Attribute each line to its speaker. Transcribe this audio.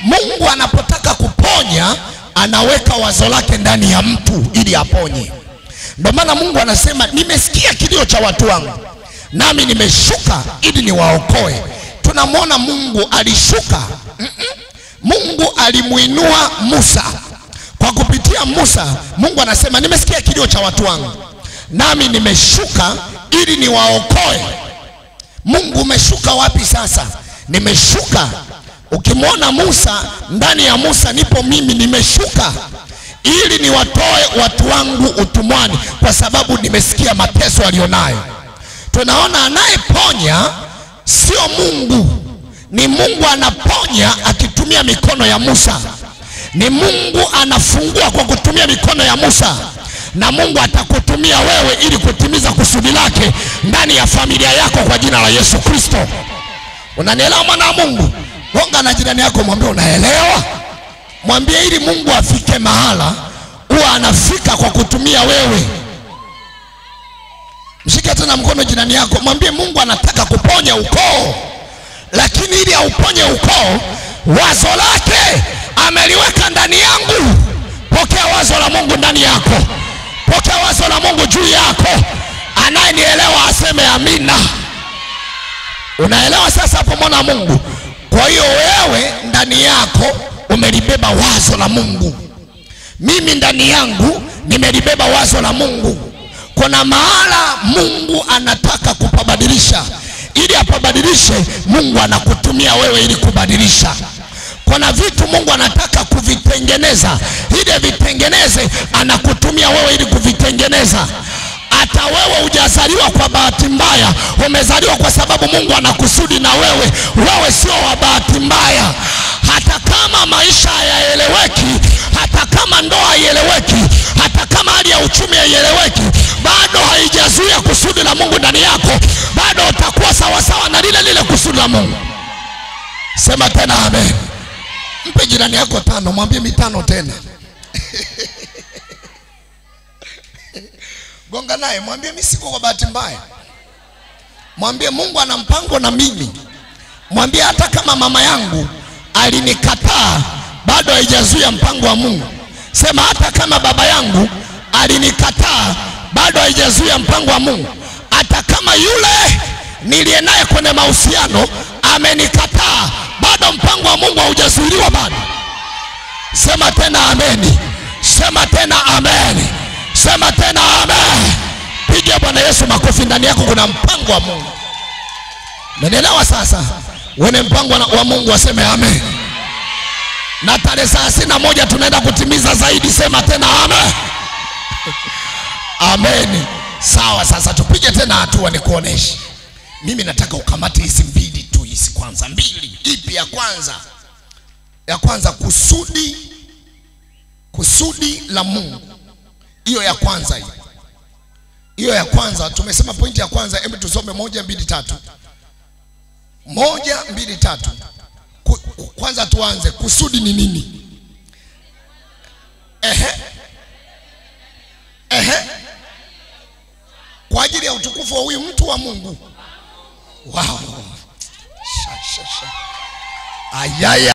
Speaker 1: Mungu anapotaka kuponya anaweka wazo lake ndani ya mtu ili aponye. Ndio maana Mungu anasema nimesikia kilio cha watu wangu, nami nimeshuka ili niwaokoe. Tunamwona Mungu alishuka. Mungu alimuinua Musa. Kwa kupitia Musa, Mungu anasema nimesikia kilio cha watu wangu, nami nimeshuka ili niwaokoe. Mungu umeshuka wapi sasa? Nimeshuka. Ukimwona Musa, ndani ya Musa nipo mimi, nimeshuka ili niwatoe watu wangu utumwani, kwa sababu nimesikia mateso walionayo. Tunaona anayeponya sio Mungu, ni Mungu anaponya akitumia mikono ya Musa. Ni Mungu anafungua kwa kutumia mikono ya Musa. Na Mungu atakutumia wewe ili kutimiza kusudi lake ndani ya familia yako kwa jina la Yesu Kristo. Unanielewa mwana wa Mungu? Gonga na jirani yako, mwambie unaelewa. Mwambie ili Mungu afike mahala huwa anafika kwa kutumia wewe. Mshike tena mkono jirani yako, mwambie Mungu anataka kuponya ukoo, lakini ili auponye ukoo, wazo lake ameliweka ndani yangu. Pokea wazo la Mungu ndani yako. Pokea wazo la Mungu juu yako. Anayenielewa aseme amina. Unaelewa sasa hapo mwana Mungu? Kwa hiyo wewe ndani yako umelibeba wazo la Mungu. Mimi ndani yangu nimelibeba wazo la Mungu. Kuna mahala Mungu anataka kupabadilisha. Ili apabadilishe, Mungu anakutumia wewe ili kubadilisha. Kuna vitu Mungu anataka kuvitengeneza, ili avitengeneze anakutumia wewe ili kuvitengeneza. Hata wewe hujazaliwa kwa bahati mbaya, umezaliwa kwa sababu Mungu anakusudi na wewe. Wewe sio wa bahati mbaya. Hata kama maisha hayaeleweki, hata kama ndoa haieleweki, hata kama hali ya uchumi haieleweki, bado haijazuia kusudi la Mungu ndani yako. Bado utakuwa sawa sawa na lile lile kusudi la Mungu. Sema tena amen. Mpe jirani yako tano, mwambie mitano tena. Gonga naye, mwambie mimi siko kwa bahati mbaya. Mwambie Mungu ana mpango na mimi. Mwambie hata kama mama yangu alinikataa, bado haijazuia mpango wa Mungu. Sema hata kama baba yangu alinikataa, bado haijazuia mpango wa Mungu. Hata kama yule niliye naye kwenye mahusiano amenikataa, bado mpango wa Mungu haujazuiliwa bado. Sema tena amen. Sema tena amen. Sema tena amen. Piga Bwana Yesu makofi. Ndani yako kuna mpango wa Mungu. Umeelewa sasa? Wene mpango wa Mungu waseme amen. Na tarehe 31 tunaenda kutimiza zaidi. Sema tena amen. Amen. Sawa, sasa tupige tena hatua nikuoneshe. Mimi nataka ukamate hizi mbili tu, hizi kwanza mbili. Ipi ya kwanza? Ya kwanza kusudi, kusudi la Mungu. Hiyo ya kwanza hiyo. Hiyo ya kwanza tumesema pointi ya kwanza, hebu tusome 1 2 3. 1 2 3. Kwanza tuanze kusudi ni nini? Ehe. Ehe. Kwa ajili ya utukufu wa huyu mtu wa Mungu. Wow. Sha sha sha. Ayaya.